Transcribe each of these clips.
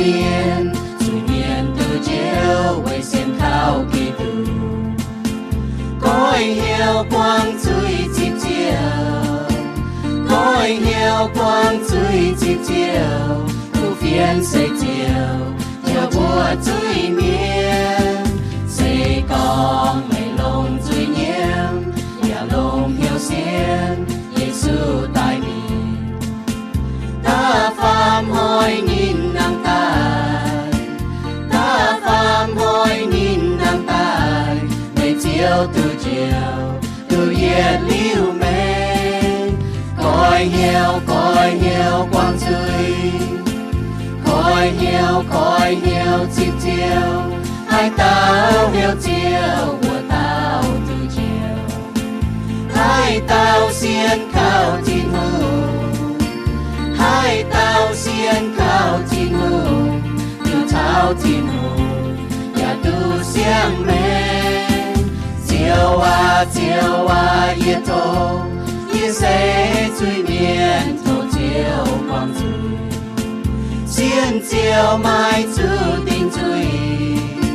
mienh, zuiz-mienh duqv njoux weic sienx kaux Giduc. Goiv hnyouv buangv zuiz zipv ziouc, goiv hnyouv buangv zuiz zipv ziouc, kuv fienx seix ziouc, ziouc mbuo zuiz-mienh. Se gorngv meih longc zuiz-nyiemv, yaac longc hnyouv sienx Yesu daaih mingh, da'faam hnoi ninh nangh daaih, da'faam hnoi ninh nangh daaih, meih ziouc duqv njoux, duqv yietc liuz meih. Goiv hnyouv, goiv hnyouv buangv zuiz, goiv hnyouv, goiv hnyouv zipv ziouc, haaix dauh heuc ziouc, wuov dauh duqv njoux. Haaix dauh sienx kaux Tin-Hungh, haaix dauh sienx kaux Tin-Hungh, duqv caux Tin-Hungh, yaac duqv siang-maengc. Ziouv aac, Ziouv aac, yie tov, yie se zuiz-mienh, tov Ziouv buangv zuiz. Sienx Ziouv maaih zuqc dingc zuiz,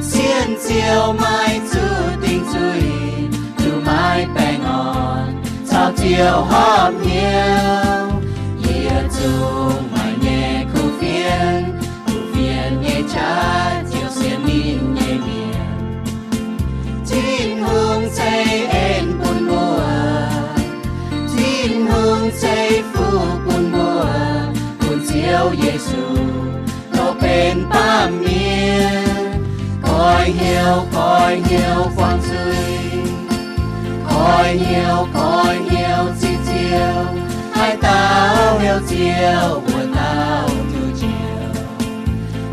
sienx Ziouv maaih zuqc dingc zuiz, duqv maiv baengh orn caux Ziouv horpc hnyouv. Yietc zungv maaih nyei kuv fienx, kuv fienx nyei qaqv ziouc sienx ninh nyei mienh. Tin-Hungh ceix en bun mbuo, Tin-Hungh ceix fuqv bun mbuo, bun Ziouv Yesu dongh benx baamh mienh. Goiv hnyouv, goiv hnyouv buangv zuiz, goiv hnyouv, goiv hnyouv zipv Ziouv, haaix dauh heuc Ziouv, wuov dauh duqv njoux.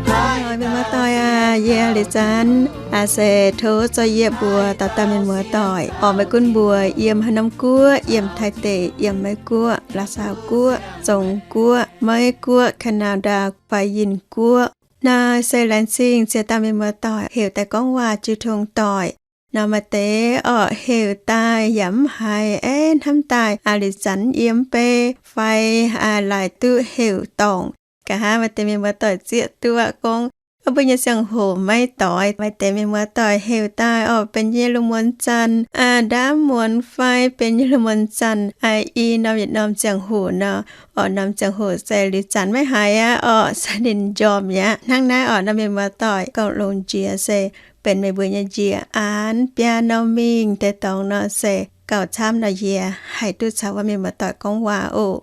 Mienh muoz-doic aac, yie Liuz Zanx aac se tov zorqv yie mbuo dauh dauh mienh muoz-doic, orqc, maiv gunv mbuo yiem haaix norm guoqv, yiem Taiv deic, yiem Meiv Guoqv, Laac Saaux Guoqv, Zong Guoqv, Meiv Guoqv, Canada fai Yinh Guoqv. Naaiv se laengz zingh ziex dauh mienh muoz-doic heuc daaih gorngv waac jiu tong doic. Nor maaih deix orqc heuc daaih yaac mv haiz, aeqv, hnamv daaih aac Liuz Zanx yiem mv bei fai aac laaic duqv heuc dorngc. Nqa'haav maaih deix mienh muoz-doic zieqv duqv gorngv, mbuo nyei ziangh hoc maiv doix. Maaih deix mienh muoz-doic heuc daaih orqc benx yie lungh muonz zanc aac ndaamv muonz fai benx yie lungh muonz zanc aac i norm yietc norm ziangh hoc nor. Orqc norm ziangh hoc se Liuz Zanx maiv haiz aqv orqc, se ninh njormh mi'aqv. Hnangv naaiv orqc norm mienh muoz-doic, gauh longx jiex se benx meih mbuo nyei njiec aanx biaa norm mingh deix dorngx nor se gauh camv nor yie haih duqv caux wuov mienh muoz-doic gorngv waac oc.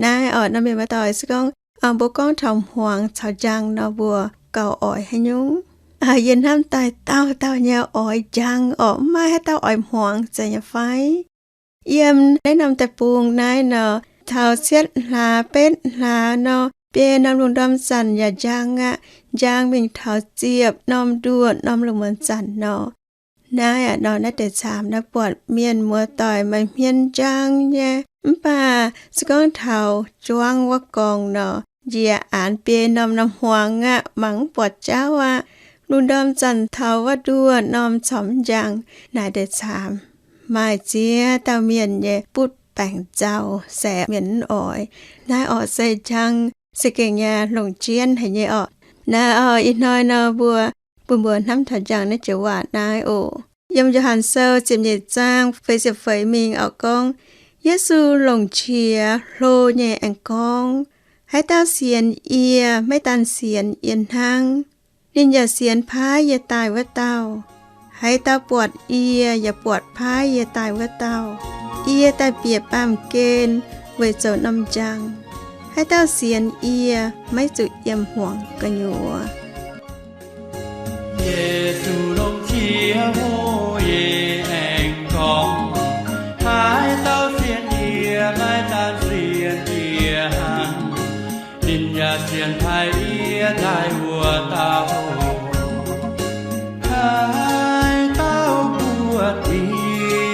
Naaiv orqc norm mienh muoz-doic se gorngv mbuo gorngv taux hmuangx caux njang nor mbuo gauh oix haaix nyungc? Yie hnamv daaih dauh dauh nyei oix njang orqc, mv maaih haaix dauh oix hmuangx zeiz nyei fai? Yiem naaiv norm deic-bung naaiv nor, taux cietv hlaax betv hlaax nor, biei norm lungh ndorm zanc yaac njang aqv. Njang mingh taux ziepc norm nduoh norm lungh muonz zanc nor. Naaiv aqv nor naaiv deix caamx naaiv buatc mienh muoz-doic maaih hmien njang nyei. Mv baac se gorngv taux juangv wuov gorngv nor, njiec aanx biei norm nor hmuangx aqv, mangc mv buatc jauv aqv. Lungh ndorm zanc taux wuov nduoh norm corc mv njang. Naaiv deix caamx maaih ziex dauh mienh nyei butv baengc nzauh se mienh mv oix. Naaiv orqc se njang, se gengh nyei longc jienv haic nyei orqc. Naaiv orqc ih hnoi nor mbuo, bun mbuo hnamv taux njang naaiv joux waac naaiv oc. Yiem Yo^han Sou ziepc nyeic zaang feix ziepc feix mingh orqc gorngv, Yesu longc qiex hlo nyei aengx gorngv, haaix dauh sienx yie maiv daan sienx yie hnangv, ninh yaac sienx paaiv yie daaih wuov dauh. Haaix dauh buatc yie yaac buatc paaiv yie daaih wuov dauh. Yie daaih bieqc baamh gen weic zoux norm njang. Haaix dauh sienx yie maiv zuqc yiem hmuangx gu'nyuoz. Yesu longc qiex hlo nyei aengx gorngv, haaix dauh sienx yie maiv daan sienx yie hnangv, ninh yaac sienx paaiv yie daaih wuov dauh. Haaix dauh buatc yie,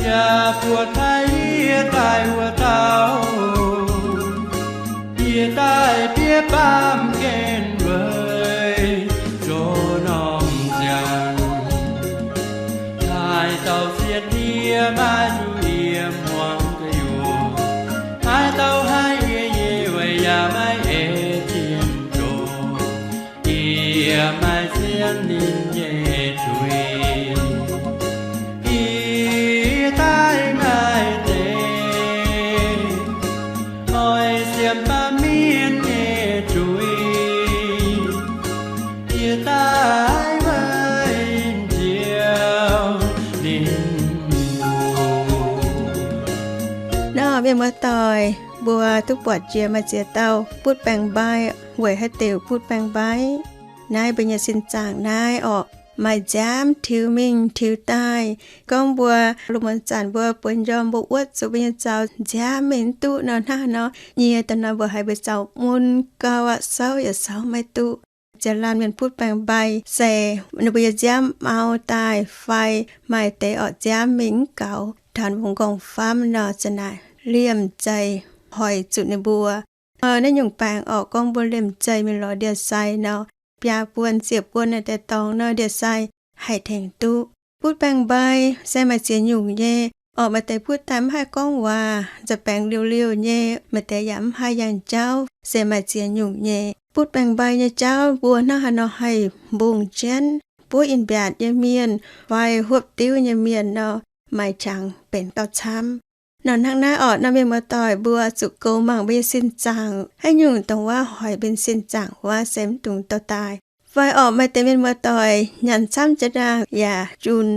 yaac buatc paaiv yie daaih wuov dauh. Yie daaih bieqc baamh gen weic zoux norm njang. Haaix dauh sienx yie maiv zuqc yiem hmuangx gu'nyuoz. Haaix dauh haiz yie nyei weic yaac maiv eix Mienh muoz-doic mbuo duqv buatc jiex maaih ziex dauh butv baengc-mbai, weic haaix diuc butv baengc-mbai? Naaiv mbuo nyei sin zaangc naaiv orqc, maaih nziaamv tiux mingh tiux daaih. Gorngv mbuo lungh muonz zanc mbuo bueix njormh mbuo wuotv zuqc mbuo nyei zaux nziaamv mingh mv duqv nor, hnangv haaix nor nyie daaih nor mbuo haiz mbuo zaux mun gau aqv, souv yaac souv maiv duqv. Ziex laanh mienh butv baengc-mbai se ninh mbuo nyei nziaamv mau daaih fai maaih deix orqc nziaamv mingh mv gaux, taux mbuo m'nqorngv-famv nor za'naaic liemh zeih hoic zuqc ninh mbuo. Naaiv nyungc baengc orqc, gorngv mbuo liemh zeih mingh lorz ndie-sai nor, biaa buon ziec buon naaiv deix dorngx nor ndie-sai haih tengx duqv. Butv baengc-mbai se maaih ziex nyungc nyei orqc, maaih deix butv daaih mv haih gorngv waac, nza'baengx liouh liouh nyei, maaih deix yaac mv haih yangh jauv, se maaih ziex nyungc nyei. Butv baengc-mbai nyei jauv mbuo hnangv haaix nor haih mbungh jienv? Buov in-mbiaatc nyei mienh fai hopv diuv nyei mienh nor, maaih qangx benx gauh camv. Nor hnangv naaiv orqc, nor mienh muoz-doic mbuo zuqc goux mangc mbuo nyei sin zaangc, haaix nyungc dongh wuov hoic mbuo nyei sin zaangc wuov se mv dungx dorh daaih. Fai orqc, maaih deix mienh muoz-doic nyanc camv jiex ndaangc yaac jun,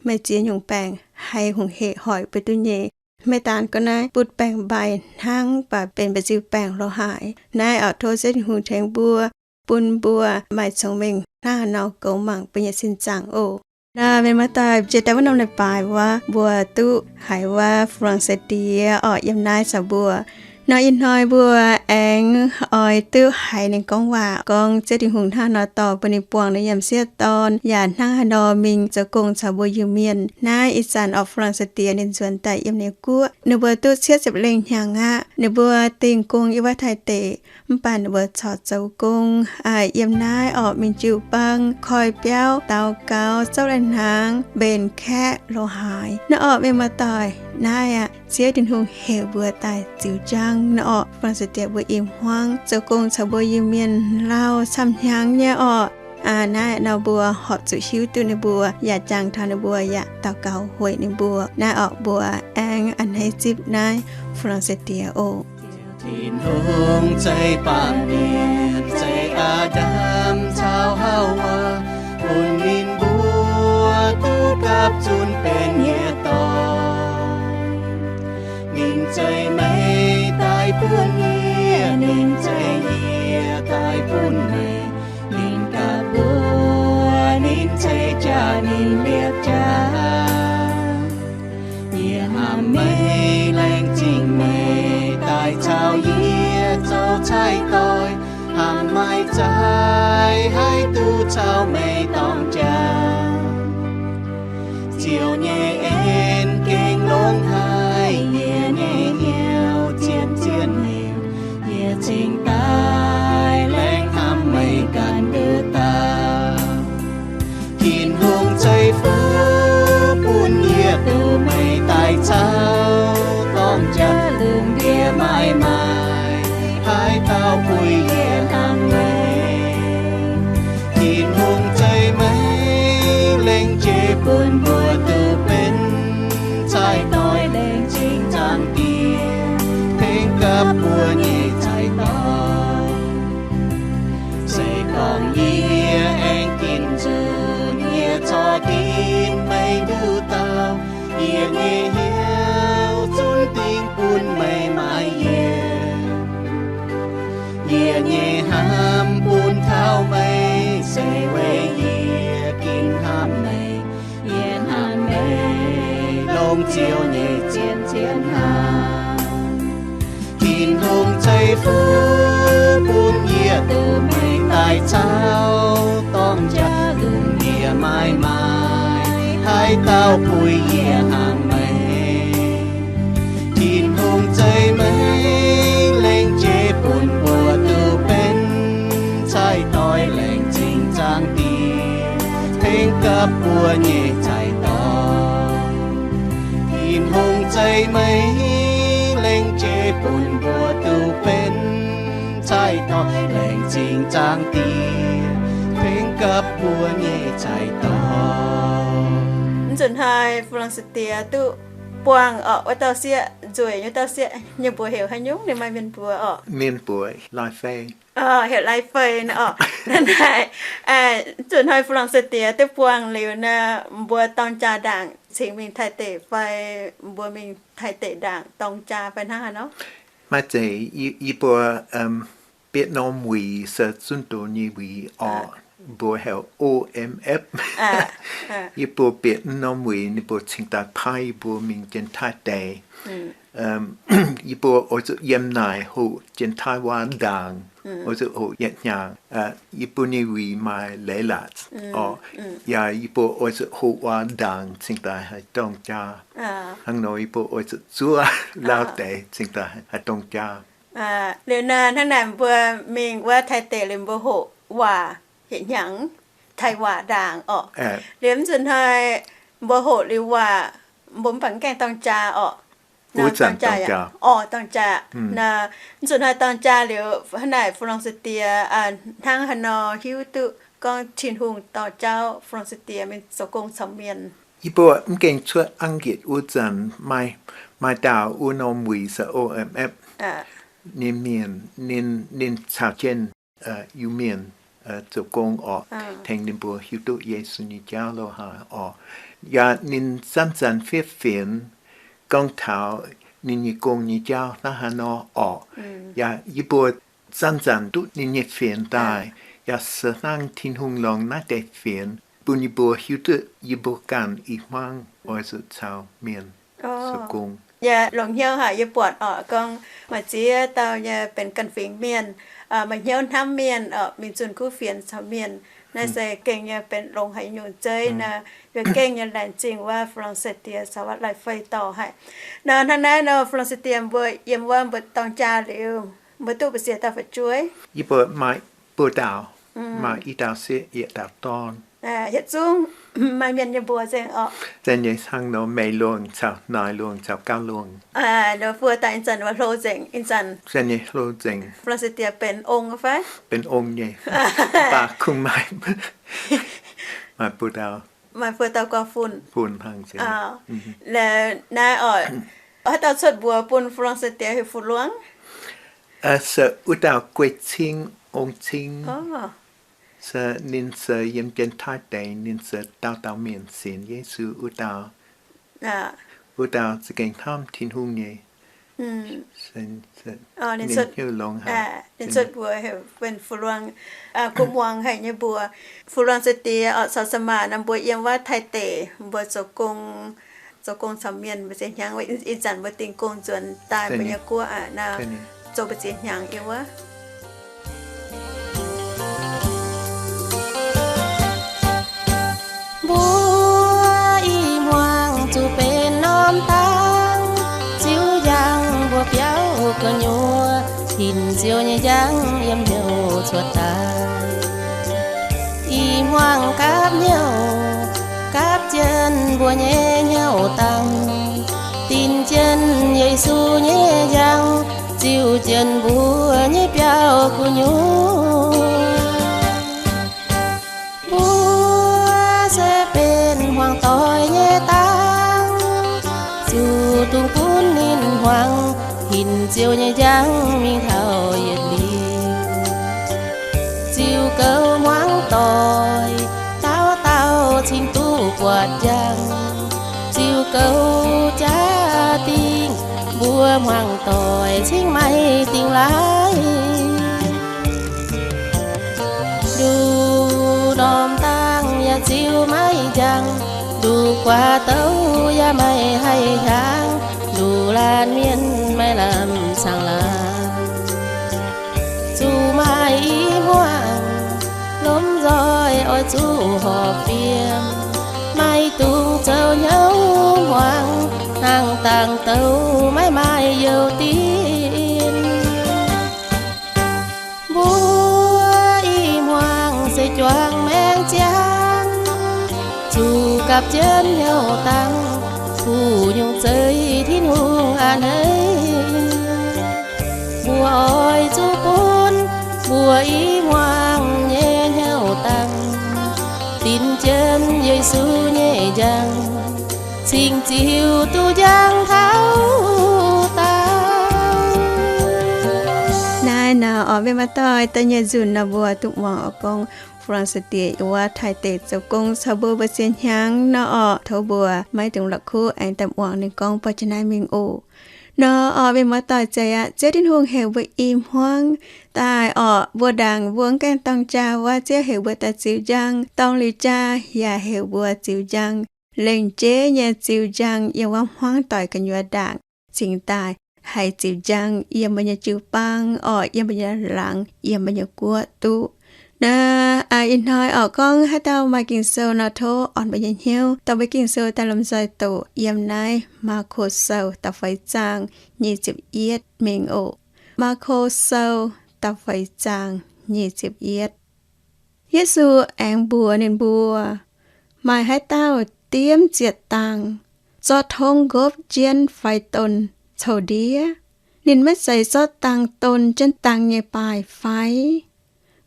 maaih ziex nyungc baengc haih hungh hec hoic mbuo duqv nyei. Maiv daan gorngv naaiv butv baengc-mbai hnangv, mv baac benx mba'nziu baengc lorz haaix. Naaiv orqc, tov Ziouv Tin-Hungh tengx mbuo, bun mbuo maaih cong-mengh hnangv haaix nor goux mangc mbuo nyei sin zaangc oc. Nor mienh muoz-doic, jiex daaih wuov norm leiz-baaix wuov, mbuo duqv haiz wuov Faa^laa^si^die orqc yiem naaiv caux mbuo. Nor ih hnoi mbuo aengx oix duqv haiz ninh gorngv waac, gorngv Ziouv Tin-Hungh hnangv haaix nor dorh bun ninh buangh ninh nyei m'sieqv dorn, yaac hnangv haaix nor mingh zoux gong caux mbuo Iu-Mienh. Naaiv ih zanc orqc, Faa^laa^si^die ninh nzuonx daaih yiem ninh guoqv, ninh mbuo duqv cietv ziepc lengh hnyangx aqv. Ninh mbuo dingh gong yiem wuov Taiv deic, mv baac ninh mbuo corc zoux gong yiem naaiv orqc, mingh jiu-baang, koi biauv, daux gaux, zorqv lai-hnaangx, mbenc kaeqv, lorz haaix. Naaiv orqc, mienh muoz-doic, naaiv aqv, Ziouv Tin-Hungh heuc mbuo daaih ziux njang. Naaiv orqc, Faa^laa^si^die mbuo i hmuangv zoux gong caux mbuo Iu-Mienh lauh camv-hnyangx nyei orqc. Naaiv nor mbuo horpc zuqc hiuv duqv ninh mbuo yaac jangx taux ninh mbuo yaac daux gaux hoic ninh mbuo. Naaiv orqc, mbuo aengx a'hneiv zipv naaiv Faa^laa^si^die oc. Tin-Hungh zeiz baamh mienh, zeiz Aa^ndam caux Haawaa, bun ninh mbuo duqv gapv zunv benx yietc dorn. Ninh zeiz meih daaih bun yie, ninh zeiz yie daaih bun meih. Ninh gapv mbuo, ninh ceix jaax, ninh liepc jaax. Yie hnamv meih, laengz zingh meih daaih caux yie zoux cai-doix, hnamv maaih zaaix haih duqv caux meih dorng jaax. Ziouv nyei en gengh longx haic yie nyei hnyouv, zien-zien heuc yie cingx daaih laengz hnamv meih ganh nduqc dauh. Tin-Hungh zeiv fuqv bun yie duqv meih daaih caux dorng jaax, lungh ndiev maaih maaic haaix dauh puix yie hnangv meih. Tin-Hungh zeiv meih lengc jiex bun mbuo duqv benx cai-doix, laengz zingh zaangc Diex tengx gapv mbuo nyei cai-doix. Se gorngv yie aengx ginv nzunc, yie corc ginv meih nduqc dauh. Yie nyei hnyouv zunv dingc bun meih maaiz yienc. Yie nyei hnamv bun taux meih, se weic yie ginv hnamv meih. Yie hnamv meih longc Ziouv nyei zien-zien hnamv. Tin-Hungh zeiv fuqv bun yie duqv meih daaih caux dorng jaax, lungh ndiev maaih maaic haaix dauh puix yie hnangv meih. Tin-Hungh zeiv meih lengc jeiv bun mbuo duqv benx cai-doix, laengz zingh zaangc Diex tengx gapv mbuo nyei cai-doix. Tin-Hungh zeiv meih lengc jeiv bun mbuo duqv benx cai-doix, laengz zingh zaangc Diex tengx gapv mbuo nyei cai-doix. Nzunc haaix Faa^laa^si^die duqv buangh orqc, wuov dauh sieqv, nzueic nyei dauh sieqv, yie mbuox heuc haaix nyungc, ninh maaih mienh mbuox orqc. Mienh mbuox Lai Fei. Heuc Lai Fei nor orqc. Naaiv, zuqc hnoi Fu Longc Se Diex duqv buangh liuz nor, mbuo dorng jaa ndaangc cingx mingh Taiv deic fai mbuo mingh Taiv deic ndaangc dorng jaa fai hnangv haaix nor? Maaih zeiz yie mbuo bieqc norm wuic se zunh doz nyei wuic orqc, mbuo heuc O M F. Yie mbuo bieqc norm wuic, ninh mbuo cingx daaih paaiv yie mbuo mingh jienv Taiv deic. Yie mbuo oix zuqc yiem naaic hoqc jienv Taiv waac ndaangc, oix zuqc hoqc yietc hnyangx. Yie mbuo nyei wuic maaih leiz latc orqc, yaac yie mbuo oix zuqc hoqc waac ndaangc cingx daaih haih dorng jaa. Hnangv nor yie mbuo oix zuqc zuov lauh deix cingx daaih haih dorng jaa. Liuz naaic hnangv naaic mbuo mingh wuov Taiv deic liuz mbuo hoqc waac yietc hnyangx, Taiv waac ndaangc orqc. Liuz mv zuqc hnoi mbuo hoqc liuz waac, mbuo mv baac gaengh dorng jaa orqc. Orqc, dorng jaa. Naaic mv zuqc hnoi dorng jaa liuz hnangv naaic Fu Longc Se Diex hnangv haaix nor hiuv duqv gorngv Tin-Hungh dorh jauv Fu Longc Se Diex mingh zoux gong caux mienh? Yie mbuo mv gaengh cuotv a'njiec wuov zanc, maaih dauh wuov norm wuic se O M F nyei mienh, ninh caux jienv Iu-Mienh zoux gong orqc, tengx ninh mbuo hiuv duqv Yesu nyei jauv lo haaix orqc. Yaac ninh zanc-zanc fiev fienx gorngv taux ninh nyei gong nyei jauv hnangv haaix nor orqc. Yaac yie mbuo zanc-zanc duqv ninh nyei fienx daaih, yaac se hnangv Tin-Hungh longc naaiv deix fienx bun yie mbuo hiuv duqv yie mbuo ganh ih hmuangv oix zuqc caux mienh zoux gong. Yaac longx hnyouv haic, yie buatc orqc gorngv maaih ziex dauh nyei benx ganh fingx mienh, maaih hnyouv hnamv mienh orqc, mingh zunh kuv fienx caux mienh. Naaiv se gengh nyei benx longx haic nyungc zeiv nor. Yie gengh nyei laengz zingh wuov Fu Longc Se Diex caux wuov Lai Fei dorh haic. Nor hnangv naaiv nor, Fu Longc Se Diex mbuo yiem wuov mbuo dorng jaa liuz, mbuo duqv mbu'ziex dauh fu'jueiv? Yie mbuo maaih buo dauh, maaih i dauh sieqv, yietc dauh dorn. Yietc zungv maaih mienh nyei mbuox nzengc orqc. Se nyei hnangv nor, Meix Luongh caux Naaiv Luongh caux Gauv Luongh. Nor buo dauh ih zanc wuov hlo nzengc, ih zanc. Se nyei hlo nzengc. Fu Longc Se Diex benx ong fai? Benx ong nyei. Mv baac kungx maaih, maaih buo dauh, maaih buo dauh guaav fun. Fun hnangv. Naaiv orqc, haaix dauh cuotv mbuox bun Fu Longc Se Diex heuc Fu Luangh? Se wuov dauh Guei Cing, Ong Cing. Se ninh se yiem jienv Taiv deic, ninh se dauh dauh mienh sienx Yesu wuov dauh. Wuov dauh za'gengh hnamv Tin-Hungh nyei. Ninh hiuv longx haic. Ninh cuotv mbuox heuc benx Fu Luangh, kuv muangx haic nyei mbuox. Fu Luangh Se Diex orqc, caux se maac nor mbuo yiem wuov Taiv deic, mbuo zoux gong, zoux gong caux mienh mbu'ziex hnyangx. Ih zanc mbuo dingh gong nzuonx daaih mbuo nyei guoqv aqv, nor zoux mbu'ziex hnyangx yiem wuov. Mbuo ih hmuangx zuqc benx norm dangh, ziux njang mbuo biauv gu'nyuoz, hinc ziouc nyei njang yiem hnyouv cuotv daaih. Ih hmuangx gapv hnyouv, gapv jienv mbuo nyei hnyouv dangh, dinc jienv Yesu nyei njang, ziux jienv mbuo nyei biauv gu'nyuoz. Mbuo se benx hmuangx doic nyei dangh, zuqc dungx gunv ninh hmuangx, hinc ziouc nyei njang mingh taux yietc liuz. Ziux goux hmuangx doic, dauh dauh cingx duqv buatc njang. Ziux goux jaa-dingh, mbuo hmuangx doic cingx maaih dingh laaix. Nduqc norm dangh yaac ziux maiv njang, nduqc guaax douc yaac maiv haih hiaangx, nduqc laanh mienh maiv lamh caangh laangz. Zuqc maaih i hmuangx lomh nzoih oix zuqc horpc fiem, maiv dungx zoux hnyouv hmuangx, hnangv dangh douc maiv maaih youh dinc. Mbuo i hmuangx se juangc maengc ziangx, zuqc gapv jienv hnyouv dangh, kuv nyungc zeiv Tin-Hungh a'hneiv. Mbuo oix zuqc bun mbuo i hmuangx nyei hnyouv dangh dinc jienv Yesu nyei njang, cingx ziux duqv njang Mienh maaih doic, da'nyeic nzunc nor mbuo duqv muangx oix gorngv Fu-Lan Seix Diex wuov Taiv deic zoux gong caux mbuo mbuo sienx hnyangx nor orqc, tov mbuo maiv dungx la'kuqv aengx daaih muangx ninh gorngv buatc jienv naaiv mingh oc. Nor orqc, mienh maaih doic, zeiz aqv, Ziouv Tin-Hungh heuc mbuo i hmuangv daaih orqc, mbuo ndaangc mbuo mv gaengh dorng jaa wuov, Ziouv heuc mbuo daaih ziux njang, dorng liuz jaa yaac heuc mbuo ziux njang, lengc jeiv nyei ziux njang yiem wuov hmuangv doic gu'nyuoz ndaangc, cingx daaih haih ziux njang yiem mbuo nyei jiu-baang orqc, yiem mbuo nyei laangz, yiem mbuo nyei guoqv duqv. Naaiv ih hnoi orqc gorngv haaix dauh maaih Ging-Sou nor tov orn mbuo nyei hnyouv dorh mbuo Ging-Sou daaih lomh nzoih doqc yiem naaiv Maako Sou da'feix zaang nyic ziepc yietv mingh oc. Maako Sou da'feix zaang nyic ziepc yietv. Yesu aengx mbuox ninh mbuo, Maaih haaix dauh diemv zietc dang, zorqv tongv nqopv jienv fai don cou-ndiev, ninh maiv zeiz zorqv dang don jienv dang nyei baaih fai?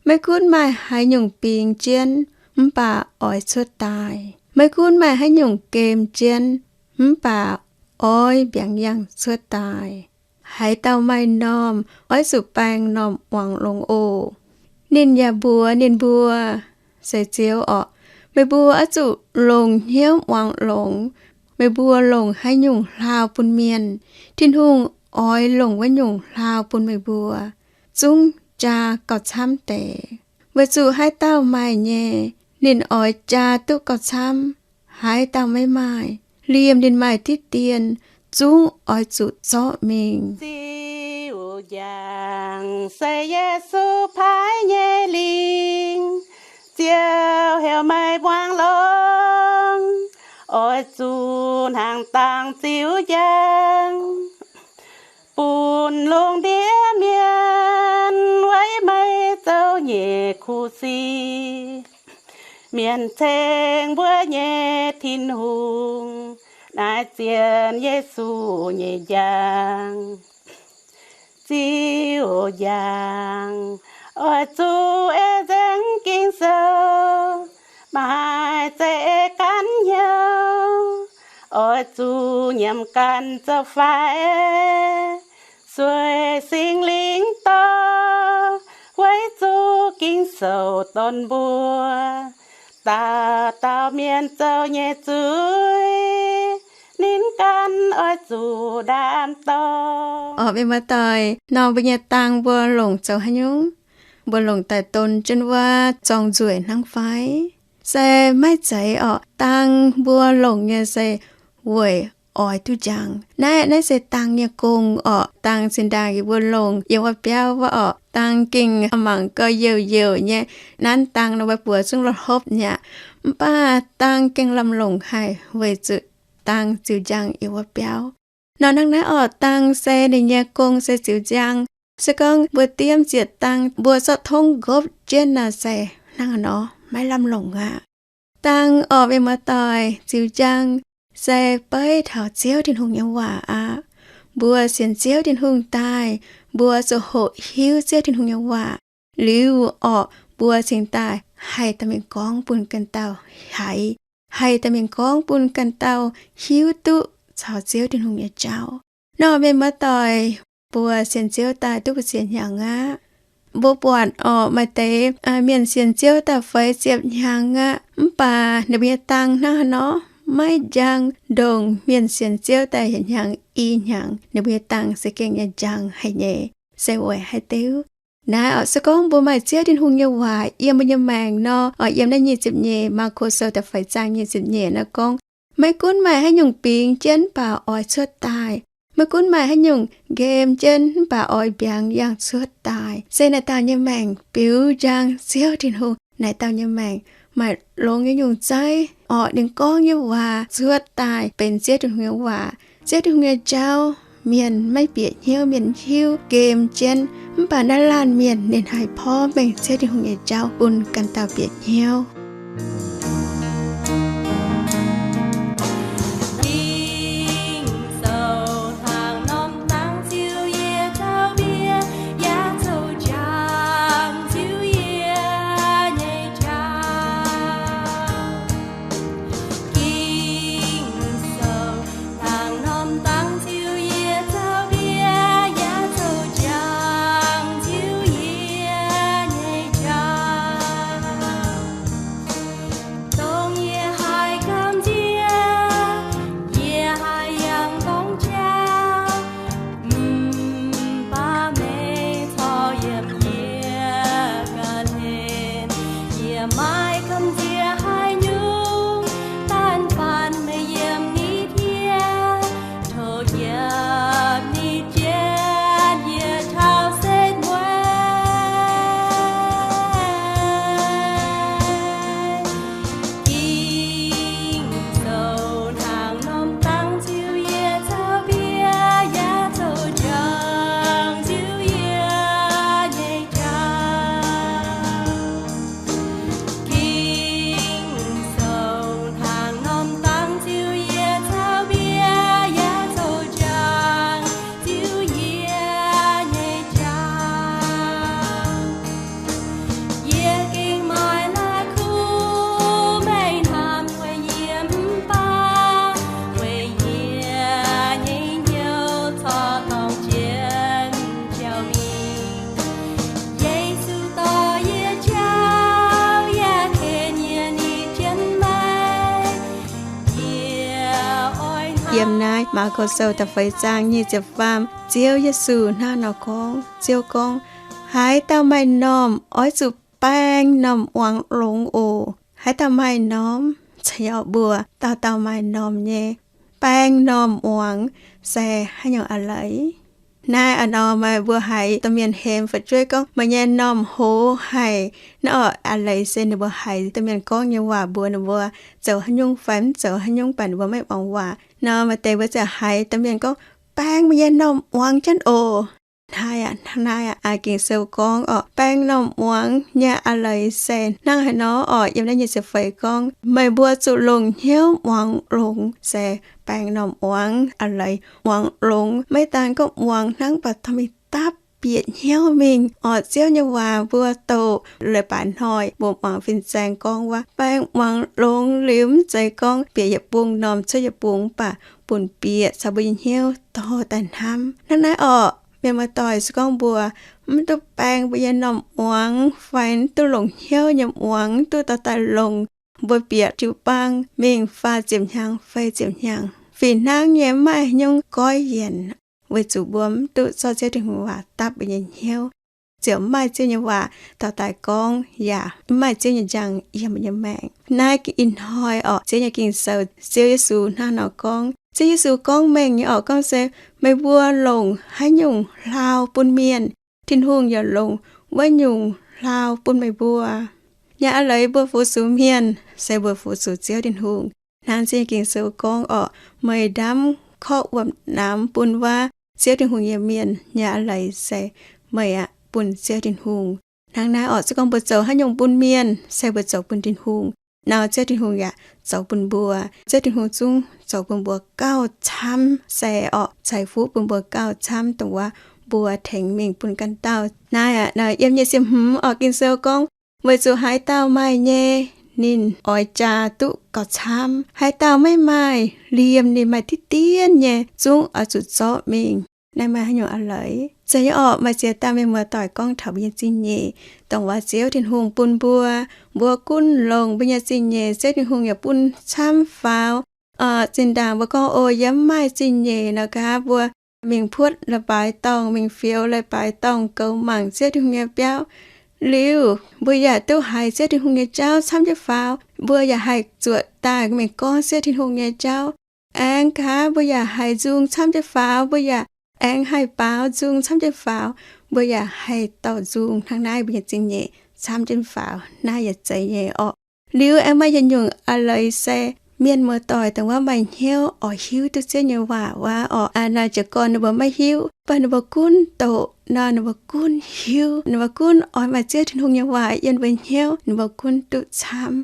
Maiv gunv maaih haaix nyungc bingx jienv mv baac oix cuotv daaih, maiv gunv maaih haaix nyungc gem jienv mv baac oix mbiaangx yangh cuotv daaih. Haaix dauh maaih m'normh oix zuqc baeng m'normh muangx longx oc. Ninh yaac mbuox ninh mbuo, Se Ziouv orqc, meih mbuo oix zuqc longc hnyouv muangx longx. Meih mbuo longc haaix nyungc hlaau bun mienh, Tin-Hungh oix longc wuov nyungc hlaau bun meih mbuo, zungv jaa gauh camv deix. Weic zuqc haaix dauh maaih nyei, ninh oix jaa duqv gauh camv. Haaix dauh maiv maaih, liemh ninh maaih diqv dien, zungv oix zuqc zorqv mingh. Ziouv njang se Yesu paaiv nyei lingc, Ziouv heuc meih muangx longx, oix zuqc hnangv dangx ziux njang, bun lungh ndiev mienh weic meih zoux nyei kuv sic. Mienh ceng mbuo nyei Tin-Hungh, naaiv zien Yesu nyei njang. Ziouv njang, oix zuqc ei nzengc Ging-Sou, maaih zeiz ei ganh hnyouv, oix zuqc nyiemc ganh zoux faix, sueih Singx Lingh dorh, weic zuqc Ging-Sou donx mbuo, dauh dauh mienh zoux nyei zuiz, ninh ganh oix zuqc ndaam dorngx. Orqc, mienh maaih doic, nor mbuo nyei dang mbuo longc zoux haaix nyungc? Mbuo longc daaih don jienv wuov zorng nzueic hnangv fai? Se maiv zeiz orqc. Dang mbuo longc nyei se weic oix duqv njang. Naaiv, naaiv se dang nyei gong orqc. Dang zinh ndaangc yie mbuo longc yiem wuov biauv wuov orqc, dang gengh mangc gauh youc youc nyei. Nanv dang nor mbuo buoz zungv lorh hopv nyei aqv. Mv baac dang gengh lamh longc haic weic zuqc dang ziux njang yiem wuov biauv. Nor hnangv naaiv orqc, dang se ninh nyei gong se ziux njang. Se gorngv mbuo diemv zietc dang, mbuo zorqv tongv nqopv jienv nor se hnangv haaix nor, maiv lamh longc aqv. Dang orqc, mienh muoz-doic, ziux njang se beiv taux Ziouv Tin-Hungh nyei waac aqv. Mbuo sienx Ziouv Tin-Hungh daaih, mbuo zuqc hoqc hiuv Ziouv Tin-Hungh nyei waac liuz orqc, mbuo cingx daaih haih daaih mingh gorngv bun ganh dauh haiz, haih daaih mingh gorngv bun ganh dauh hiuv duqv caux Ziouv Tin-Hungh nyei jauv. Nor mienh muoz-doic, mbuo sienx Ziouv daaih duqv buo ziex hnyangx aqv. Mbuo buatc orqc, maaih deix mienh sienx Ziouv daaih feix ziepc hnyangx aqv, mv baac ninh mbuo nyei dang hnangv haaix nor, maiv njang ndongc mienh sienx Ziouv daaih yietc hnyangx i hnyangx, ninh mbuo nyei dang se gengh njang haic nyei. Se weic haaix diuc? Naaiv orqc, se gorngv mbuo maaih Ziouv Tin-Hungh nyei waac yiem mbuo nyei maengc nor, orqc, yiem naaiv nyic ziepc nyeic, Maako Sou da'feix zaang nyic ziepc nyeic nor gorngv, maiv gunv maaih haaix nyungc bingx jienv mv baac oix cuotv daaih, maiv gunv maaih haaix nyungc nqemh jienv mv baac oix mbiaangx yangh cuotv daaih. Se naaic dauh nyei maengc biux njang Ziouv Tin-Hungh, naaic dauh nyei maengc maaih longx nyei nyungc zeiv orqc, ninh gorngv nyei waac cuotv daaih benx Ziouv Tin-Hungh nyei waac. Ziouv Tin-Hungh nyei jauv, mienh maiv bieqc hnyouv, mienh hiuv nqemh jienv, mv baac naaiv laanh mienh ninh haih porv mengh Ziouv Tin-Hungh nyei jauv bun ganh dauh bieqc hnyouv. Yiem naaiv Maako Sou da'feix zaang nyic ziepc faam, Ziouv Yesu hnangv nor gorngv. Ziouv gorngv, Haaix dauh maaih m'normh oix zuqc baeng m'normh muangx longx oc. Haaix dauh maaih m'normh, caux mbuo dauh dauh maaih m'normh nyei, baeng m'normh muangx se haaix nyungc a'leiz? Naaiv a'hnoi meih mbuo haiz domh mienh hemx fu'jueiv gorngv meih nyei m'normh hoz haic. Naaiv orqc, a'leiz se ninh mbuo haiz domh mienh gorngv nyei waac mbuox ninh mbuo zoux haaix nyungc fai mv zoux haaix nyungc, baac ninh mbuo maiv muangx waac nor, maaih deix mbuo ziouc haiz domh mienh gorngv, Baeng meih nyei m'normh muangx jienv oc. Naaiv aqv, naaiv aqv, Ging-Sou gorngv orqc, baeng m'normh muangx nyei a'leiz se hnangv haaix nor orqc? Yiem naaiv nyic ziepc feix gorngv, Meih mbuo zuqc longc hnyouv muangx longx, se baeng m'normh muangx a'leiz. Muangx longx maiv daan gorngv muangx hnangv, baac dorh mingh dapv bieqc hnyouv mingh. Orqc, Ziouv nyei waac mbuo doqc leiz-baaix hnoi mbuo muangx fin-saeng gorngv waac, baeng muangx longx liuz mv zeiz gorngv bieqc yietc bung m'normh cuotv yietc bung, mv baac bun bieqc caux mbuo nyei hnyouv dorh daaih hnamv. Hnangv naaiv orqc, mienh muoz-doic, se gorngv mbuo mv duqv baeng mbuo nyei m'normh muangx fai mv duqv longc hnyouv nyei muangx, mv duqv dorh daaih longc, mbuo bieqc jiu-baang mingh faah ziepc hnyangx feix ziepc hnyangx, fih hnangv nyei mv maaih haaix nyungc goiv yienc, weic zuqc mbuo mv duqv zorqv Ziouv Tin-Hungh waac dapv mbuo nyei hnyouv, ziouc mv maaih Ziouv nyei waac dorh daaih gorngv, yaac mv maaih Ziouv nyei njang yiem mbuo nyei maengc. Naaiv ih hnoi orqc, Ziouv nyei Ging-Sou, Ziouv Yesu hnangv nor gorngv. Ziouv Yesu gorngv mengh nyei orqc, gorngv se, Meih mbuo longc haaix nyungc hlaau bun mienh, Tin-Hungh yaac longc wuov nyungc hlaau bun meih mbuo. Nyei a'leiz mbuo fu-sux mienh se mbuo fu-sux Ziouv Tin-Hungh. Hnangv Ziouv nyei Ging-Sou gorngv orqc, Meih ndamv korqv wuom-namx bun wuov Ziouv Tin-Hungh nyei mienh. Nyei a'leiz se meih aeqv, bun Ziouv Tin-Hungh. Hnangv naaiv orqc, se gorngv mbuo zoux haaix nyungc bun mienh se mbuo zoux bun Tin-Hungh nor, Ziouv Tin-Hungh yaac zoux bun mbuo. Ziouv Tin-Hungh zungv zoux bun mbuo gauh camv se orqc, ceix fuqv bun mbuo gauh camv, dongh wuov mbuo tengx mingh bun ganh dauh. Naaiv aqv, yiem nyic ziepc hmz orqc, Ging-Sou gorngv, Weic zuqc haaix dauh maaih nyei, ninh oix jaa duqv gauh camv. Haaix dauh maiv maaih, liemh ninh maaih diqv dienv nyei, zungv oix zuqc zorqv mingh. Naaiv maaih haaix nyungc a'leiz? Zeiz nyei orqc, maaih ziex dauh mienh muoz-doic gorngv taux mbuo nyei zingh nyeic, dongh wuov Ziouv Tin-Hungh bun mbuo, mbuo gunv longc mbuo nyei zingh nyeic, Ziouv Tin-Hungh yaac bun camv faaux. Zinh ndaangc mbuo gorngv, O, yie mv maaih zingh nyeic nor, nqa'haav mbuo mingh puotv leiz-baaix dorngh, mingh fioux leiz-baaix dorngh, goux mangc Ziouv Tin-Hungh nyei biauv. Liuz mbuo yaac duqv haiz Ziouv Tin-Hungh nyei jauv camv jienv faaux. Mbuo yaac haih zuoqc daaih mingh gorngv Ziouv Tin-Hungh nyei jauv. Aengx nqa'haav mbuo yaac haih nzung camv jienv faaux, mbuo yaac aengx haih baaux nzung camv jienv faaux, mbuo yaac haih dorh nzung hnangv naaiv mbuo nyei zingh nyeic camv jienv faaux. Naaiv yaac zeiz nyei orqc. Liuz aengx maaih yietc nyungc a'leiz se mienh muoz-doic dongh wuov maaih hnyouv oix hiuv duqv Ziouv nyei waac wuov orqc. Naaiv jiez gorn ninh mbuo maiv hiuv, mv baac ninh mbuo gunv doqc nor, ninh mbuo gunv hiuv, ninh mbuo gunv oix maaih Ziouv Tin-Hungh nyei waac yiem mbuo hnyouv, ninh mbuo gunv duqv camv.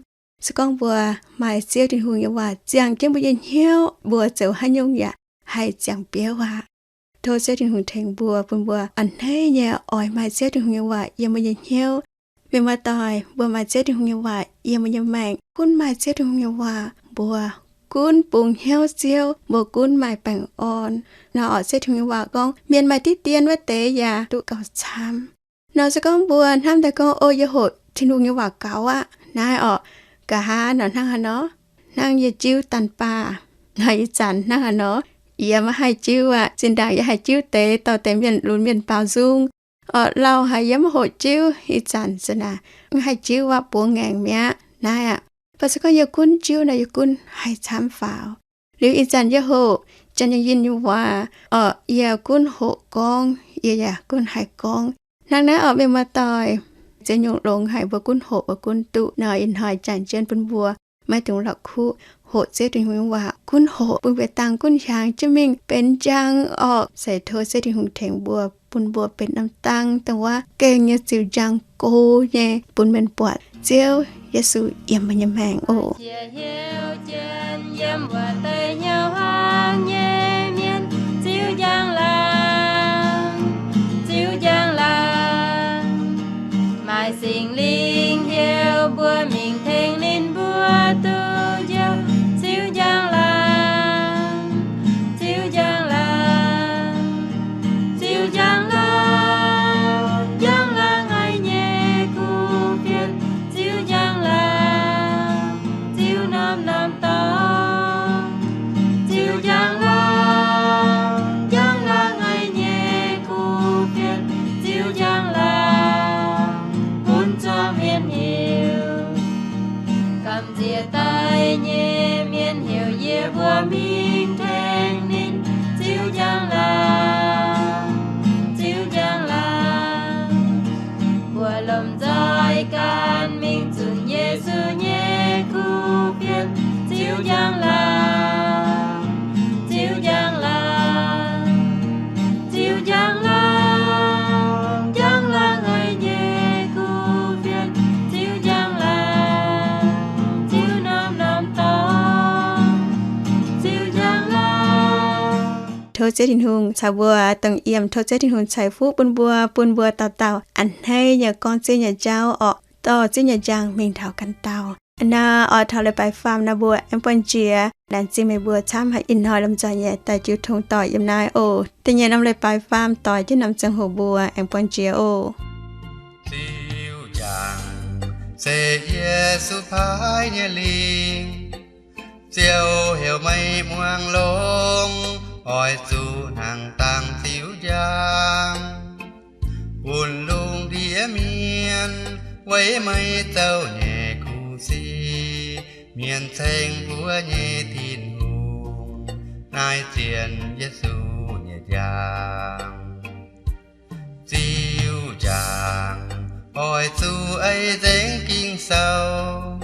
Se gorngv mbuo maaih Ziouv Tin-Hungh nyei waac ziangh jienv mbuo nyei hnyouv, mbuo zoux haaix nyungc yaac haih ziangh biauv aqv. Tov Ziouv Tin-Hungh tengx mbuo, bun mbuo a'hneiv nyei oix maaih Ziouv Tin-Hungh nyei waac yiem mbuo nyei hnyouv. Mienh muoz-doic, mbuo maaih Ziouv Tin-Hungh nyei waac yiem mbuo nyei maengc, gunv maaih Ziouv Tin-Hungh nyei waac, mbuo gunv bungx hnyouv Ziouv, mbuo gunv maaih baengh orn. Nor orqc, Ziouv Tin-Hungh nyei waac gorngv, mienh maaih diqv dien wuov deix yaac duqv gauh camv. Nor se gorngv mbuo hnamv daaih gorngv, O, yie hoqc Tin-Hungh nyei waac gaux aqv. Naaiv orqc, nqa'haav nor hnangv haaix nor? Hnangv yie jiuv daanh baah nor, ih zanc hnangv haaix nor? Yie maiv haih jiuv aqv. Zinh ndaangc yie haih jiuv deix, dorh deix mienh lunx mienh baaux nzung. Orqc, lauh haic yie maiv hoqc jiuv, ih zanc se naaic mv haih jiuv aqv, buoz ngaengc mi'aqv. Naaiv aqv, mv baac se gorngv yie gunv jiuv nor, yie gunv haih camv faaux. Liuz ih zanc yie hoqc Janx Yinh Yinh nyei waac, orqc, yie gunv hoqc gorngv, yie yaac gunv haih gorngv. Hnangv naaiv orqc, mienh muoz-doic, ziex nyungc longx haic, mbuo gunv hoqc, mbuo gunv duqv. Nor ih hnoi jangx jienv bun mbuo maiv dungx la'kuqv hoqc Ziouv Tin-Hungh nyei waac, gunv hoqc, bun mbuo dangh gunv hiaangx jienv mingh benx njang orqc. Se tov Ziouv Tin-Hungh tengx mbuo, bun mbuo benx norm dang dongh wuov gengh nyei ziux njang go nyei bun mienh buatc Ziouv Yesu yiem mbuo nyei maengc oc. Jiex hnyouv jienv yiem wuov deix hnyouv hlang nyei mienh, ziux njang-laangc, ziux njang-laangc. Maaih Singx Lingh heuc mbuo mingh tengx ninh mbuo duqv njoux, ziux njang-laangc, ziux njang-laangc, ziux njang-laangc, njang-laangc haic nyei kuv fienx, ziux njang-laangc, ziux norm-norm dorngx. Tov Ziouv Tin-Hungh caux mbuo dongh yiem. Tov Ziouv Tin-Hungh ceix fuqv bun mbuo, bun mbuo dauh dauh a'hneiv nyei gorngv Ziouv nyei jauv orqc, dorh Ziouv nyei njang mingh taux ganh dauh. Aa, oix taux leiz-baaix faam nor mbuo aengx buangh jiex. Laengz zingh meih mbuo camv haic ih hnoi lomh nzoih nyei daaih jiu tong doic yiem naaiv oc. Da'nyeic norm leiz-baaix faam doix jienv norm ziangh hoc mbuo aengx buangh jiex oc. Ziouv njang, se Yesu paaiv nyei lingh. Ziouv heuc meih muangx longx, oix zuqc hnangv dangh Ziouv njang, bun lungh ndiev mienh weic meih zoux nyei kuv sic. Mienh ceng mbuo nyei Tin-Hungh, naaiv zien Yesu nyei njang. Ziouv njang, oix zuqc ei nzengc Ging-Sou.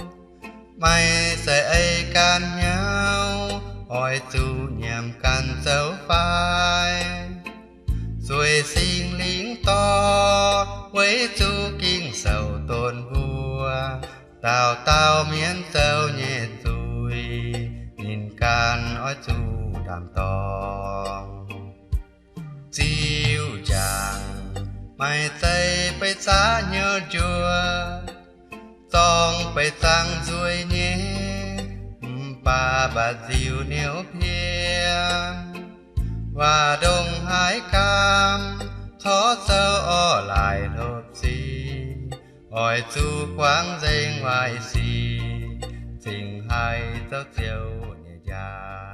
Meih se ei ganh hnyouv, oix zuqc nyiemc ganh zoux faix. Zueih Singx Lingh dorh, weic zuqc Ging-Sou donx mbuo, dauh dauh mienh zoux nyei zuiz, ninh ganh oix zuqc ndaam-dorngx. Ziouv njang, meih zeiv beiv zaqc hnyouv njuov, zorng beiv zangv nzueic nyei, mv baac mbatc nziux niouv piev. Waac-ndongc haaix gaam, corc zoux orqv laaic hlopv sic, oix zuqc guangc nzengc waaic sic, cingx haih zoux Ziouv nyei njang.